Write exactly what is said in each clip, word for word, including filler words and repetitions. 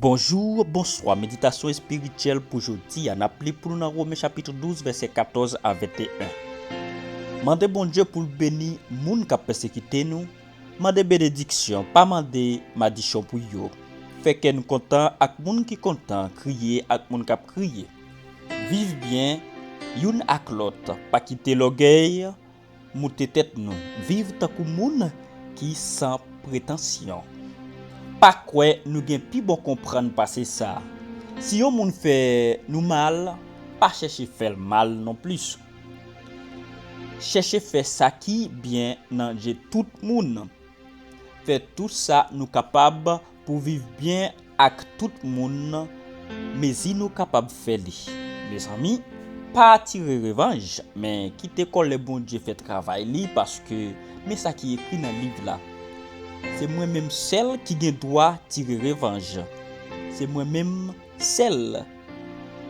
Bonjou, bonswa. Meditasyon espirityèl pou jodi a, n ap li pou nou nan Women chapit douz, vèsè katòz a venteyen. Mande Bondye pou l beni moun k ap pèsekite nou. Mande benediksyon, pa mande madichon pou yo. Fè kè n kontan ak moun ki kontan, kriye ak moun k ap kriye. Viv byen youn ak lòt, pa kite lògèy moute tèt nou. Viv tankou moun ki san pretansyon. Pa kwè nou gen pi bon konprann pase sa. Si yon moun fè nou mal, pa chèche fè l mal nonplis. Chèche fè sa ki byen nan je tout moun. Fè tout sa nou kapab pou viv byen ak tout moun, mezi nou kapab fè li. Mezanmi, pa tire revanj, men kite kòlè Bondye fè travay li, paske men sa ki ekri nan liv la. Se mwen menm sèl ki gen dwa tire revanj. Se mwen menm sèl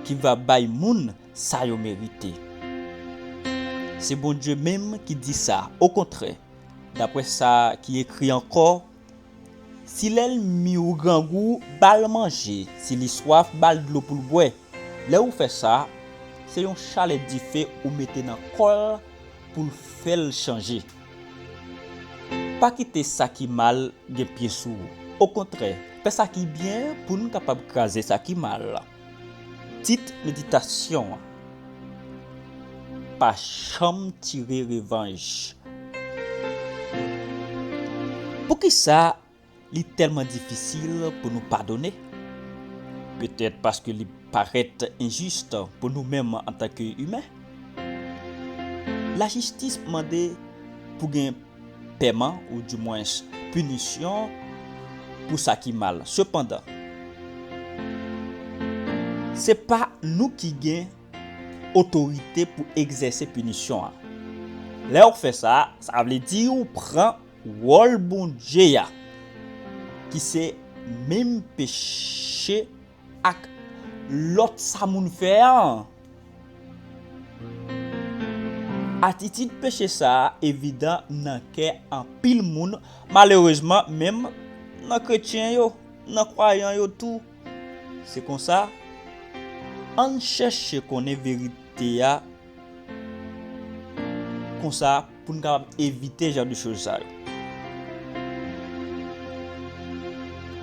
ki va bay moun sa yo merite. Se Bondye menm ki di sa. Okontrè, daprè sa ki ekri ankò, si lènmi w grangou, ba l manje, si li swaf, ba l dlo pou l bwè. Lè ou fè sa, se yon chalè dife ou mete nan kò l pou l fè l chanje. Pa kite sa ki mal gen pye sou ou. Okontrè, fè sa ki byen pou n kapab kraze sa ki mal. Tit meditasyon an: Pa janm tire revanj. Poukisa li tèlman difisil pou nou padone? Petèt paske li parèt enjis pou nou menm antanke imen. Lajistis mande pou gen pèman, oudimwens pinisyon, pou sa ki mal. Sepandan, se pa nou ki gen otorite pou egzèse pinisyon an. Lè w fè sa, sa vle di w pran wòl Bondye a, ki se menm peche ak lòt sa moun fè an. Atitid peche sa a evidan nan kè anpil moun, malerezman, menm nan kretyen yo, nan kwayan yo tou. Se konsa, ann chèche konnen verite a, konsa, pou n kapab evite jan de choz sa yo.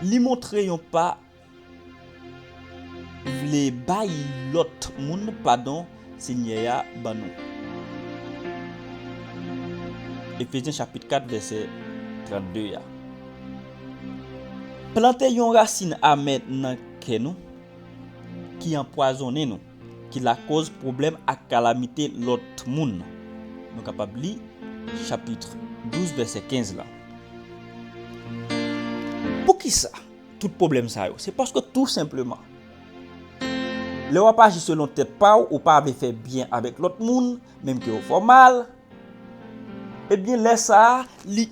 Li montre yon pa vle bay lòt moun padon Senyè a ban nou. Efezyen chapit kat, vèsè trannde a. Plante yon rasin amè nan kè nou, ki anpwazonnen nou, ki lakòz pwoblèm ak kalamite lòt moun. Nou kapab li chapit douz, vèsè kenz la. Poukisa tout pwoblèm sa yo? Se paske tou senpleman, lè w ap aji selon tèt pa w, ou pa vle fè byen avèk lòt moun, menm ke yo fè w mal, ebyen, lè sa a, li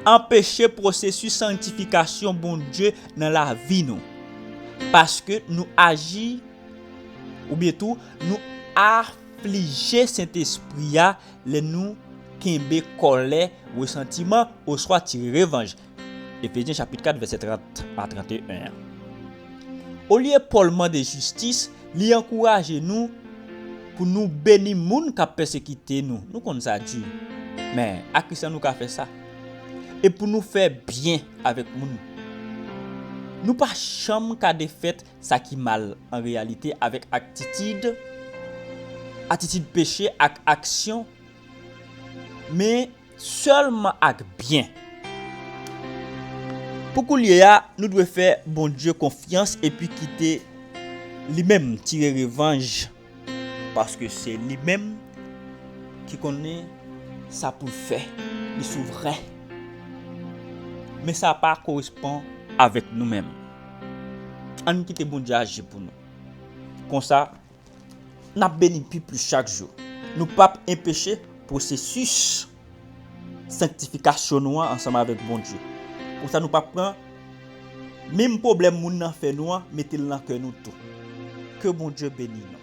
anpeche pwosesis sanktifikasyon Bondye nan lavi nou. Paske nou aji, oubyen tou, nou aflije Sentespri a lè nou kenbe kòlè, resantiman, oswa tire revanj. Efezyen chapit kat, vèsè trant a trannteyen. Olye Pòl mande jistis, li ankouraje nou pou nou beni moun k ap pèsekite nou. Nou konn sa di. Men, ak ki sa nou ka fè sa? E pou nou fè byen avèk moun. Nou pa janm ka defèt sa ki mal an reyalite avèk atitid, atitid peche ak aksyon, men sèlman ak byen. Pou koulye a, nou dwe fè Bondye konfyans epi kite li menm tire revanj, paske se li menm ki konnen sa pou l fè. Li souvren. Men sa pa koresponn avèk nou menm. Ann kite Bondye aji pou nou. Konsa, n ap beni pi plis chak jou. Nou p ap enpeche pwosesis sanktifikasyon nou an ansanm avèk Bondye. Konsa, nou p ap pran menm pwoblèm moun nan fè nou an, mete l nan kè nou tou. Ke Bondye beni nou.